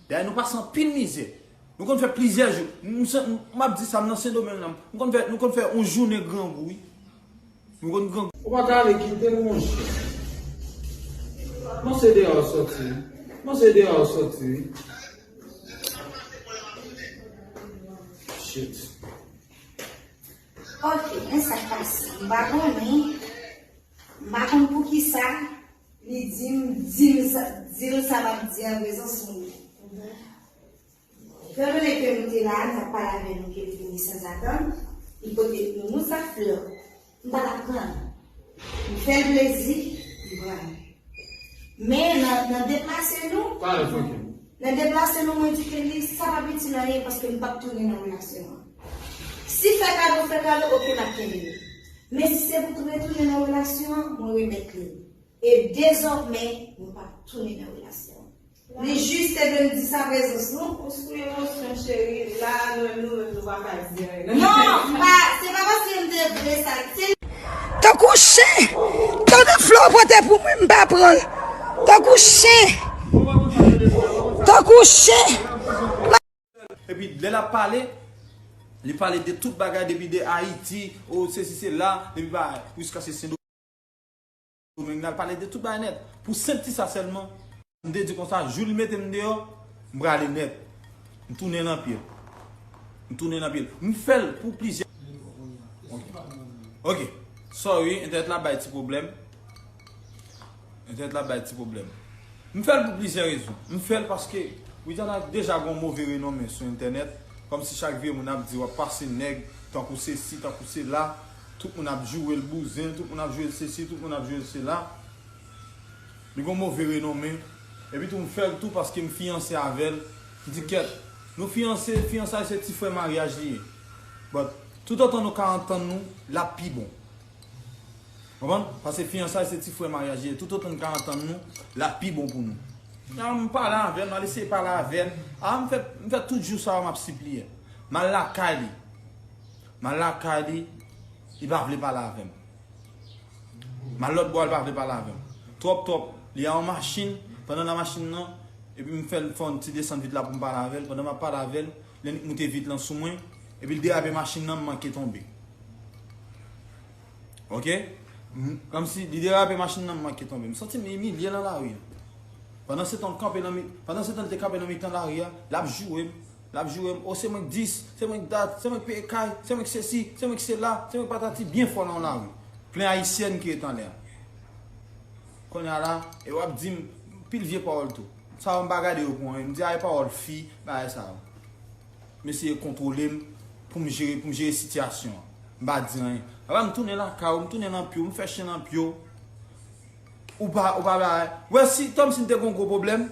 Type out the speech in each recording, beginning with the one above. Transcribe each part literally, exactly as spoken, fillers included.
Dayè, nou pase anpil mizè. Nou konn fè plizyè jou. M, m, m ap di sa, m nan Sendomeng lan. Nou konn fè, nou konn fè yon jounen grangou, wi. Nou konn grangou. Ou pa ta ale kite l, monchè. Mwen se deyò w soti. Mwen se deyò w soti, wi. Shit. Ok, men sa k pase. M pa konnen. M pa konn poukisa li di m, di m sa, di l sa m ap di an prezans moun. Etandone ke nou te la, n ap pale avè nou ke l vini sanzatann, li pote pou nou sa flè. M pa t ap pran l. M fè l plezi, m pran l. Men nan, nan deplase nou, nan deplase nou, mwen di ke li, sa p ap itil anyen paske m p ap tounen nan relasyon an. Si fè kado, fè kado, oke, m ap kenbe li. Men si se pou tounen, tounen nan relasyon an, mwen remèt li. E dezòmè, mwen p ap tounen nan relasyon an. Li jis te vle m di sa prezans nou. Ou sou emosyon, cheri. La, nou menm, nou menm, nou pa ka di anyen. Non, m pa, se pa paske m te vle sa. Se Tankou chen! Tande flè w pote pou mwen, m pa pran l. Tankou chen! Tankou chen! Epi lè l ap pale, li pale de tout bagay, depi de Ayiti, o sesi sela, depi ba jiskaske Sendomeng, l al pale de tout bagay nèt. Pou senp ti sa sèlman, m te di konsa, jou li mete m deyò, m prale nèt. M tounen nan pye l. M tounen nan pye l. M fè l pou plizyè. Ok. Ok. Sorry, entènèt la bay ti pwoblèm. Entènèt la bay ti pwoblèm. M fè l pou plizyè rezon. M fè l paske Widiana deja gen yon move renome sou entènèt. Kòmsi chak vye moun ap di w ap pase nèg, tankou sesi, tankou sela. Tout moun ap joure l bouzen, tout moun ap joure l sesi, tout moun ap joure l sela. Li gen yon move renome. Epi tou, m fè l tou paske m fiyanse avè l. M di kèt, nou fiyanse, fiyansay se ti frè maryaj li ye. But, toutotan nou ka antann nou, l ap pi bon. Konprann? Paske fiyansay se ti frè maryaj li ye. Toutotan n ka antann nou, l ap pi bon pou nou. A, m pale avè l, m al eseye pale avè l. A, m fè, m fè tout jou sa yo, m ap sipliye. M al lakay li. M al lakay li, li pa vle pale avè m. M al lòt bò, li pa vle pale avè m. Twòp, twòp, li a yon machin, pandan nan machin nan, epi m fè l fè yon ti desann vit la pou m pale avè l. Pandan m ap pale avè l, lè n moute vit lan sou mwen, epi l derape machin nan, m manke tonbe. Ok? M, kòmsi li derape machin nan, m manke tonbe. M santi m imilye nan lari a. Pandansetan, l kanpe nan mi-, pandansetan, l te kanpe nan mitan lari a, l ap joure m, l ap joure m. O, se mwen k dis, se mwen k dat, se mwen k peye kay, se mwen k sesi, se mwen k sela, se mwen k patati, byen fò nan lari. Plen ayisyèn ki ret anlè a. Kounye a la, e w ap di m, pil vye pawòl tou. Sa yo, m pa gade yo pou anyen. M di, a, e pawòl fi, bagay sa yo. M eseye kontwole m pou m jere, pou m jere sitiyasyon an. M pa di anyen. Apa m tounen lakay ou, m tounen nan pye w, m fè chen nan pye w. Ou pa, ou pa bay. Wè, si, tanm si m te gen yon gwo pwoblèm,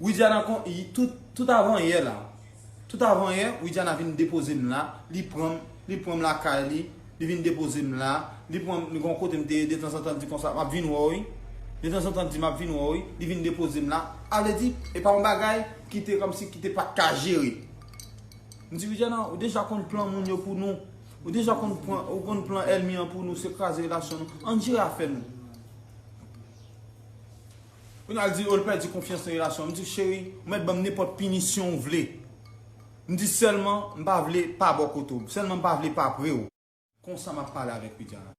Widiana kon, i, tout, tout avan yè la. Tout avan yè, Widiana vin depoze m la. Li pran m, li pran m lakay li. Li vin depoze m la. Li pran m, li gon kote m te ye, detanzantan l di konsa, "M ap vin wè w, wi." Detanzantan l di, "M ap vin wè w, wi." Li vin depoze m la. A vle di, e pa yon bagay ki te kòmsi ki te pa t ka jere. M di, "Widiana, ou deja konn plan moun yo pou nou. Ou deja konn pran, ou konn plan ènmi an pou nou, se kraze relasyon nou. Ann jere afè nou." Kounye a l di, o, l pèdi konfyans nan relasyon an. M di, "Cheri, ou mèt ban m nenpòt pinisyon ou vle." M di, "Sèlman, m pa vle pa bò kote w. Sèlman, m pa vle pa pre w." Konsa m ap pale avèk Widiana.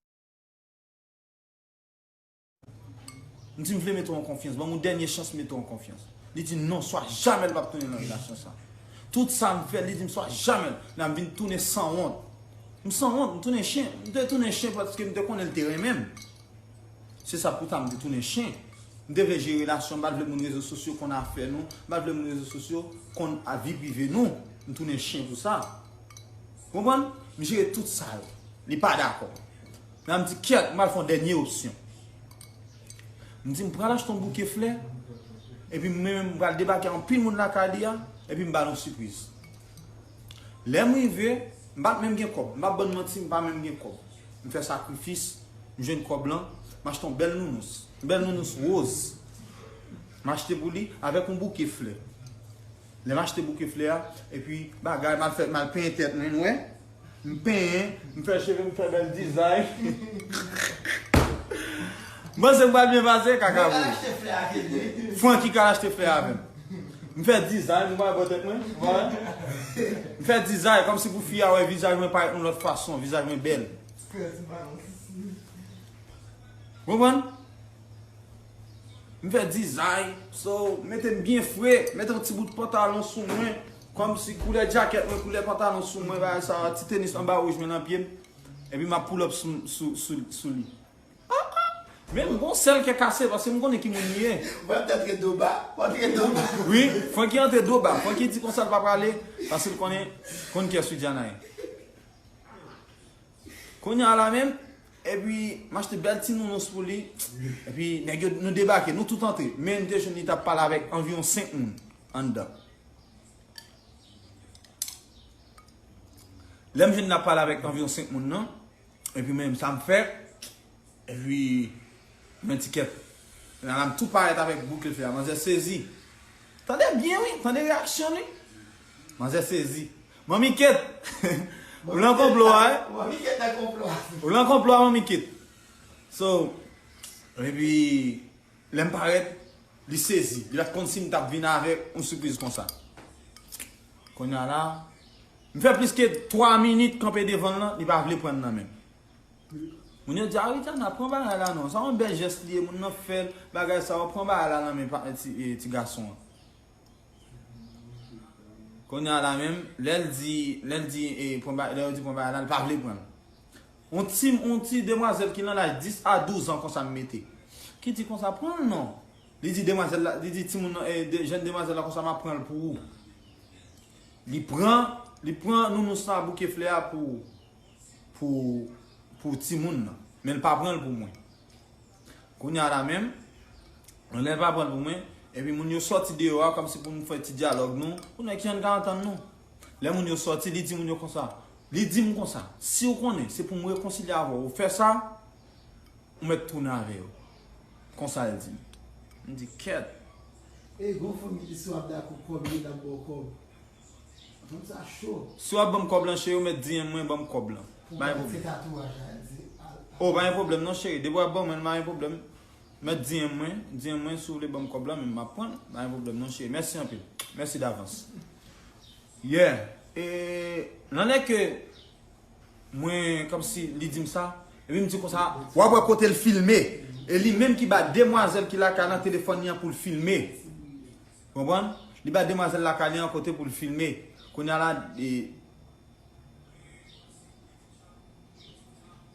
M di, "M vle mete w an konfyans. Ban m yon dènye chans mete w an konfyans." Li di, "Non, swa jamè l p ap tounen nan relasyon sa." Tout sa m fè, li di m, "Swa jamè l." La m vin tounen sanwont. M sanwont, m tounen chen. M te tounen chen paske m te konnen l te renmen m. Se sa pou ta m te tounen chen. M te vle jere relasyon, m pa t vle moun rezo sosyo konn afè nou, m pa t vle moun rezo sosyo konn a vi prive nou. M tounen chen pou sa. Konprann? M jere tout sa yo. Li pa dakò. Men m di, "Kyèt, m al fè yon dènye opsyon." M di, "M pral achte yon bouke flè, epi mwen menm, m pral debake anpil moun lakay li a, epi m ba l yon sipriz." Lè m rive, m pa t menm gen kòb. M pa ban n manti, m pa menm gen kòb. M fè sakrifis, m jwenn kòb lan, m achte yon bèl nounous. Yon bèl nounous woz. M achte pou li avèk yon bouke flè. Lè m achte bouke flè a, epi bagay, m al fè, m al penyen tèt mwen, nou wè. M penyen, m fè cheve, m fè bèl dizay. M panse m pral byen pase, kaka pou ou. Francky ka al achte flè avè m. M fè dizay, m pa bò tèt mwen. M fè dizay, kòmsi pou fi a wè vizaj mwen parèt yon lòt fason, vizaj mwen bèl. Konprann? M fè dizay, so, mete m byen fre, mete yon ti bout pantalon sou mwen, kòmsi koulè djakèt mwen, koulè pantalon sou mwen, bagay sa, ti tenis anba wouj mwen nan pye m, epi m ap pull up sou, sou, sou, sou li. Men m gon sèl kè kase, paske m konnen ki moun li ye. Mwen tèt ret do ba, mwen tèt ret do ba. Wi, Francky antre do ba. Francky di konsa l pa prale, paske l konnen, konn kiyès Widiana ye. Kounye a la menm, epi m achte bèl ti nounous pou li. Epi nèg yo, nou debake, nou tout antre. Men m te jwenn li t ap pale avèk anviwon senk moun anndan. Lè m jwenn l ap pale avèk anviwon senk moun nan, epi menm sa m fè, epi mwen ti kèt. Nan la m tou parèt avèk bouke fè a. Manzè sezi. Tande byen wi, tande reyaksyon li. Manzè sezi. Manmi Kate, ou lan konplo a, wi? Manmi Kate nan konplo a. Ou lan konplo a, Manmi Kate. So, epi, lè m parèt, li sezi. Li pa t konn si m t ap vin avèk yon sipriz konsa. Kounye a la, m fè plis ke twa minit kanpe devan l lan, li pa vle pran l nan men m. Moun yo di, "A, Widiana, pran bagay la non. Sa yon bèl jès li ye, moun nan fè l, bagay sa, w pran bagay la nan men pa, ti, e, ti gason an." Kounye a la menm, lè l di, lè l di, e, pran ba-, lè yo di pran bagay la, l pa vle pran l. On ti, on ti demwazèl ki nan laj dis a douz an konsa m mete. Ki di konsa, "Pran l non." Li di demwazèl la, li di timoun nan, e, de, jèn demwazèl la konsa, "M ap pran l pou ou." Li pran, li pran nounous la, bouke flè a pou, pou, pou timoun nan. Men l pa pran l pou mwen. Kounye a la menm, lè l pa pran l pou mwen, epi moun yo sòti deyò a, kòmsi pou nou fè ti dyalòg nou, pou nou wè kijan n ka antann nou. Lè moun yo sòti, li di moun yo konsa, li di m konsa, "Si w konnen se pou m rekonsilye avè w, ou fè sa, ou mèt tounen avè yo." Konsa l di m. M di, "Kèt." E gon fanmi ki si w ap dakò kòb li, l ap ba w kòb. Fanm sa cho. Si w ap ban m kòb lan, cheri, ou mèt di m mwen, ban m kòb lan. Pa gen pwoblèm. Pou mwen, se tatouaj la, di, al, al. Oh, pa gen pwoblèm non, cheri. Depi w ap ban mwen l, pa gen pwoblèm. Mèt di m mwen, di m mwen, si w vle ban m kòb lan, men m ap pran l. Pa gen pwoblèm non, cheri. Mèsi anpil. Mèsi davans. Yeah. E, nan lè ke mwen, kòmsi, li di m sa, epi m di konsa, w ap wè kote l filme. E li menm ki ba demwazèl ki lakay lan telefòn li an pou l filme. Konprann? Li ba demwazèl lakay li an kote pou l filme. Kounye a la, e,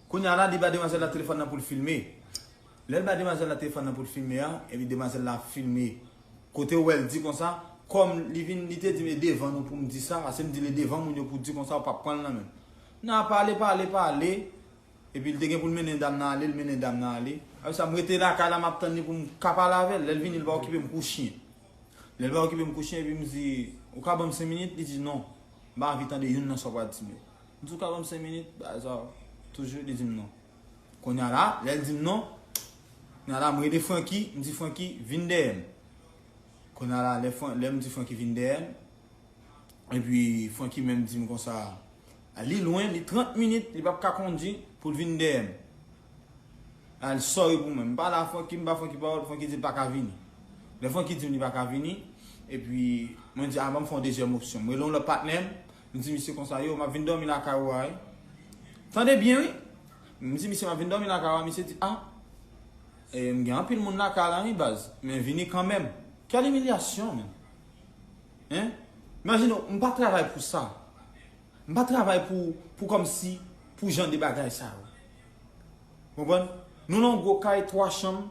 kounye a la, li ba demwazèl la telefòn nan pou l filme. Lè l ba demwazèl la telefòn nan pou l filme a, epi demwazèl la ap filme. Kote w wè l di konsa, kòm li vin, li te di m e devan nou pou m di sa, paske m di l e devan moun yo pou di konsa, ou p ap pran l nan men m. Nan pale, pale, pale. Epi l te gen pou l mennen dam nan ale, l mennen dam nan ale. Apre sa, m rete lakay la, m ap tann li pou m ka pale avè l. Lè l vini, l pa okipe m kou chen. Lè l pa okipe m kou chen, epi m di, "Ou ka ban m senk minit?" Li di, "Non, m pa anvi tande youn nan sa w pral di m yo." M di, "Ou ka ban m senk minit?" Bagay sa, toujou, li di m non. Kounye a la, lè l di m non, kounye a la, m rele Francky, m di, "Francky, vin dèyè m." Kounye a la, lè Fran-, lè m di Francky vin dèyè m, epi Francky menm di m konsa, li lwen, li trant minit, li p ap ka kondui pou l vin dèyè m. Al sorry pou mwen. M pale a Francky, m ba Francky pawòl, Francky di l pa ka vini. Lè Francky di m li pa ka vini, epi mwen di, "A, ban m fè yon dezyèm opsyon." M rele yon lòt patnè m, m di misye konsa, "Yo, m ap vin dòmi lakay ou a, wi." Tande byen, wi. M di misye, "M ap vin dòmi lakay ou a." Misye di, "A, e, m gen anpil moun lakay la, wi, baz. Men vini kanmenm." Quelle humiliation, men. Hein? Imajine w, m pa travay pou sa. M pa travay pou, pou kòmsi, pou jan de bagay sa yo. Konprann? Nou nan yon gwo kay, twa chanm,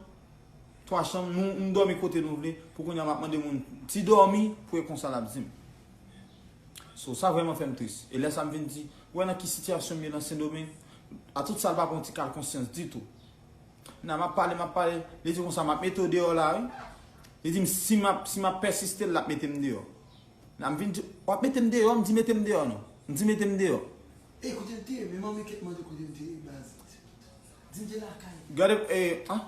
twa chanm, nou, nou dòmi kote nou vle, pou kounye a m ap mande moun ti dòmi, pou e konsa l ap di m. So, sa vrèman fè m tris. E lè sa m vin di, ou wè nan ki sitiyasyon m ye nan Sendomeng, a tout sa l pa pran ti kal konsyans ditou. Nan m ap pale, m ap pale, li di konsa, "M ap mete w deyò la, wi." Li di m, "Si m ap, si m ap pèsiste, l ap mete m deyò." Nan m vin di, "W ap mete m deyò?" M di, "Mete m deyò, non." M di, "Mete m deyò." E kote l te ye? Men manmi Kate mande kote m te ye, baz. Di m te lakay. Gade, e, a?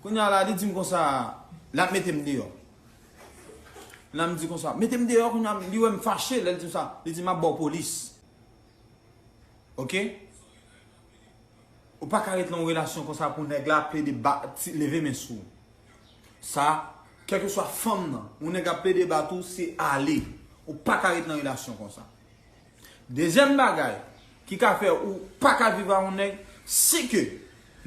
Kounye a la, li di m konsa, l ap mete m deyò. La m di konsa, "Mete m deyò," kounye a, li wè m fache, lè l di m sa, li di, "M ap ba w polis." Oke? Ou pa ka ret nan yon relasyon konsa pou nèg la plede ba, ti, leve men sou ou. Sa, Kèlkeswa fanm nan, yon nèg ap plede bat ou, se ale. Ou pa ka ret nan relasyon konsa. Dezyèm bagay ki ka fè ou pa ka viv a yon nèg, se ke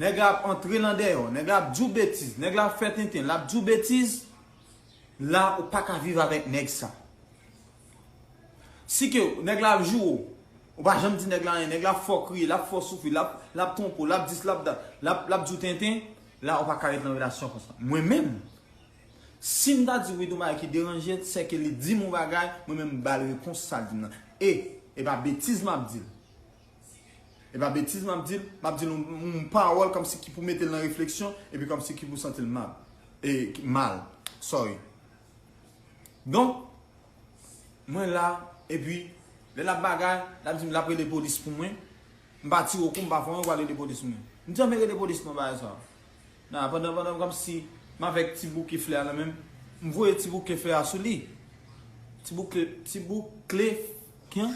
nèg la ap antre nan dèyè w, nèg la ap di w betiz, nèg la ap fè tenten, l ap di w betiz, la ou pa ka viv avèk nèg sa. Si ke nèg la ap joure w, ou pa janm di nèg la anyen, nèg la ap fè w kriye, l ap fè w soufri, l ap, l ap twonpe w, l ap dis, l ap dat, l ap, l ap di w tenten, la ou pa ka ret nan relasyon konsa. Mwen menm, si m ta di Widoo bagay ki deranje l, sèke li di m yon bagay, mwen menm m ba l repons sa l di m nan. E, e pa betiz m ap di l. E pa betiz m ap di l, m ap di l yon, yon pawòl kòmsi ki pou mete l nan refleksyon, epi kòmsi ki pou santi l mal. E, mal. Sorry. Donk, mwen la, epi, lè l ap bagay, l ap di m l ap rele polis pou mwen. M pa tire w kou, m pa fè anyen, ou pral rele polis pou mwen. M di, "An, men rele polis non, bagay sa." Nan, pandan, pandan kòmsi m avèk ti bouke flè a nan men m, m voye ti bouke flè a sou li. Ti bouke, ti bouke, kyan?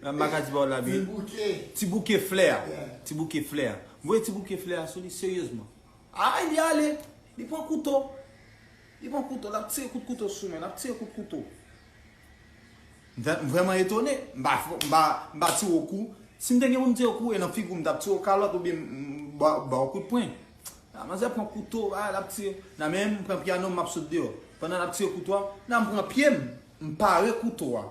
M pa ka di pawòl la byen. Ti bouke. Ti bouke flè a. Yeah. Ti bouke flè a. M voye ti bouke flè a sou li, seryezman. Ay, li ale. Li pran kouto. Li pran kouto, l ap tire kout kouto sou mwen, l ap tire kout kouto. M vè-, m vrèman etone. M pa, m pa, m pa tire w kou. Si m te gen pou m tire w kou, e nan figi w m t ap tire w kalòt oubyen m, m ba, ba w kout pwen. La, manzè pran kouto, a, l ap tire. Nan men m, m pran pyano, m ap sot deyò. Pandan l ap tire kouto a, nan m pran pye m, m pare kouto a.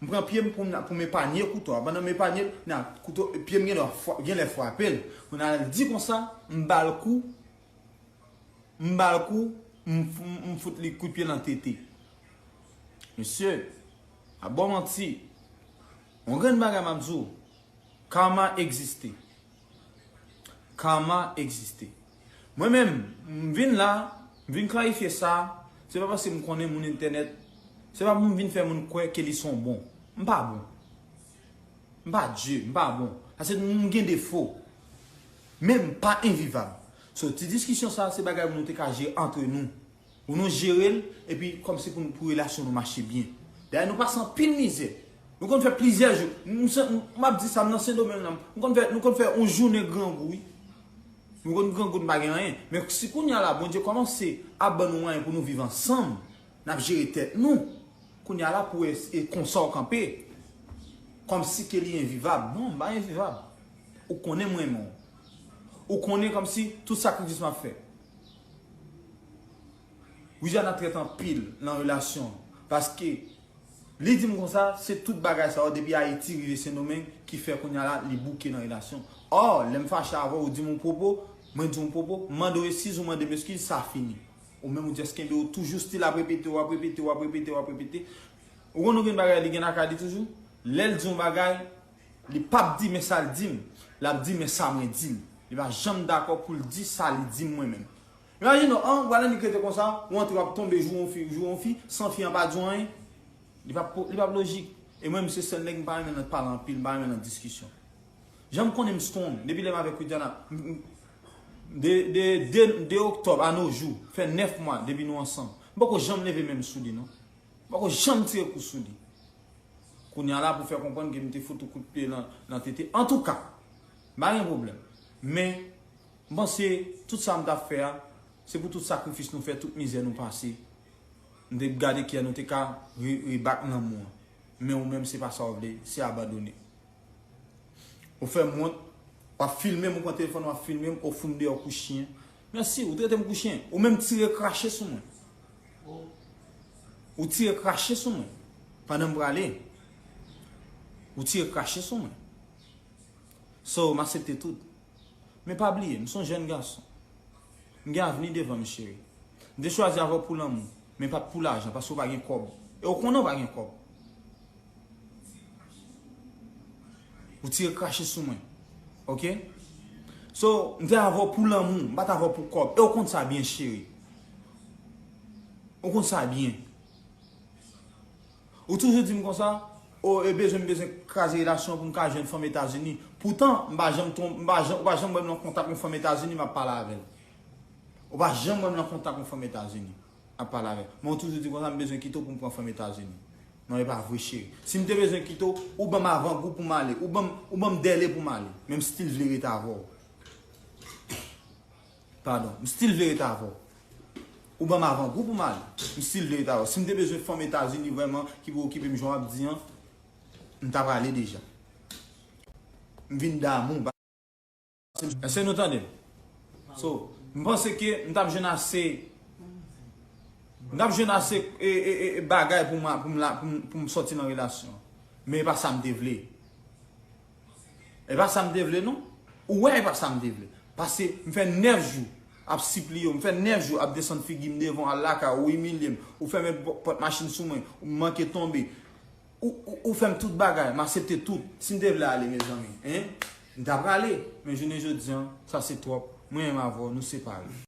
M pran pye m pou m, pou m epanye kouto a. Pandan m epanye l, nan kouto, pye m genlè fra-, genlè frape l. Kounye a l di konsa, m ba l kou, M ba l kou, m, m, m fout li kout pye nan tete. Mesye, a ba w manti. Yon grenn bagay m ap di w, karma egziste. Karma egziste. Mwen menm, m vin la, m vin klarifye sa, se pa paske m konnen moun entènèt, se pa pou m vin fè moun kwè ke li se yon bon. M pa bon. M pa Dye, m pa bon. Paske m gen defo. Men m pa envivab. So, ti diskisyon sa, se bagay pou nou te ka jere antre nou. Pou nou jere l, epi kòmsi pou, pou relasyon nou mache byen. Dayè, nou pase anpil mizè. Nou konn fè plizyè jou. M, m, m ap di sa, m nan Sendomeng nan. M konn fè, nou konn fè yon jounen grangou, wi. Nou konn grangou, n pa gen anyen. Men si kounye a la, Bondye kòmanse ap ban nou mwayen pou nou viv ansanm, n ap jere tèt nou. Kounye a la pou e, e konsa w kanpe. Kòmsi ke li envivab. Non, m pa envivab. Ou konnen m renmen w. Ou konnen kòmsi tout sakrifis m ap fè. Widiana trèt anpil nan relasyon. Paske li di m konsa, se tout bagay sa yo depi Ayiti rive Sendomeng ki fè kounye a la li bouke nan relasyon. Ò, lè m fache avè w, ou di m yon pwopo, mwen di w yon pwopo, m mande w eskiz, ou mande m eskiz, sa fini. Ou menm ou just kenbe, ou toujou still ap repete, w ap repete, w ap repete, w ap repete. Ou konn nou gen bagay li gen nan ka li toujou? Lè l di yon bagay, li p ap di men sa l di m, l ap di men sa mwen di l. Li pa janm dakò pou l di sa li di m mwen menm. Imajine w, an, w al annik rete konsa, ou antre w ap tonbe, joure yon fi, joure yon fi, san fi an pa di w anyen. Li p ap, li p ap lojik. E mwen menm se sèl nèg m pa renmen nan pale anpil, m pa renmen nan diskisyon. Jan m konnen m strong, depi lè m avèk Widiana, m, m, de, de, de, de oktòb a no jou, fè nèf mwa depi nou ansanm. M poko janm leve men m sou li, non. M poko janm tire kou sou li. Kounye a la pou fè konprann ke m te fout ou kout pye nan, nan tete. Antouka, m pa gen pwoblèm. Men, m panse tout sa m t ap fè a, se pou tout sakrifis nou fè, tout mizè nou pase. M te gade kijan nou te ka re, rebak lanmou an. Men ou menm, se pa sa w vle, se abandone. Ou fè m wont, w ap filme m, ou pran telefòn, w ap filme m, ou fout m deyò kou chen. Mèsi, ou trete m kou chen. Ou menm tire krache sou mwen. Ou tire krache sou mwen. Pandan m prale, ou tire krache sou mwen. So, m aksepte tout. Men pa bliye, m se yon jèn gason. M gen avni devan m, cheri. M te chwazi avè w pou lanmou, men pa t pou lajan, paske w pa gen kòb. E w konnen w pa gen kòb. Ou tire krache sou mwen. Oke? So, m te avè w pou lanmou, m pa t avè w pou kòb. E w konn sa byen, cheri. Ou konn sa byen. Ou toujou di m konsa, o, e bezwen, m bezwen kraze relasyon pou m ka jwenn fanm Etazini. Poutan, m pa janm twonp-, m pa janm, ou pa janm wè m nan kontak yon fanm Etazini, m ap pale avè l. Ou pa janm wè m nan kontak yon fanm Etazini, ap pale avè l. Men ou toujou di konsa, m bezwen kite w pou m pran fanm Etazini. Non, e pa vre, cheri. Si m te bezwen kite w, ou ban m avangou pou m ale. Ou ban m, ou ban m dèle pou m ale. Men m still vle rete avè w. Padon, m still vle rete avè w. Ou ban m avangou pou m ale. M still vle rete avè w. Si m te bezwen fanm Etazini vrèman ki pou okipe m jan w ap di an, m ta prale deja. M vin damou. Èske nou tande m? So, m panse ke m t ap jwenn ase, m t ap jwenn ase e, e, e, e bagay pou m, pou m, la, pou m, pou m sòti nan relasyon. Men e pa sa m te vle. E pa sa m te vle, non. Ou wè, e pa sa m te vle. Paske m fè nèf jou ap sipliye w, m fè nèf jou ap desann figi m devan w, al lakay ou, ou imilye m, ou fèmen pò-, pòt machin sou mwen, ou manke tonbe. Ou, ou, ou fè m tout bagay, m aksepte tout. Si m te vle ale, mezanmi, en, m ta prale. Men jounen jodi an, sa se twòp. Mwen menm avè w, nou separe.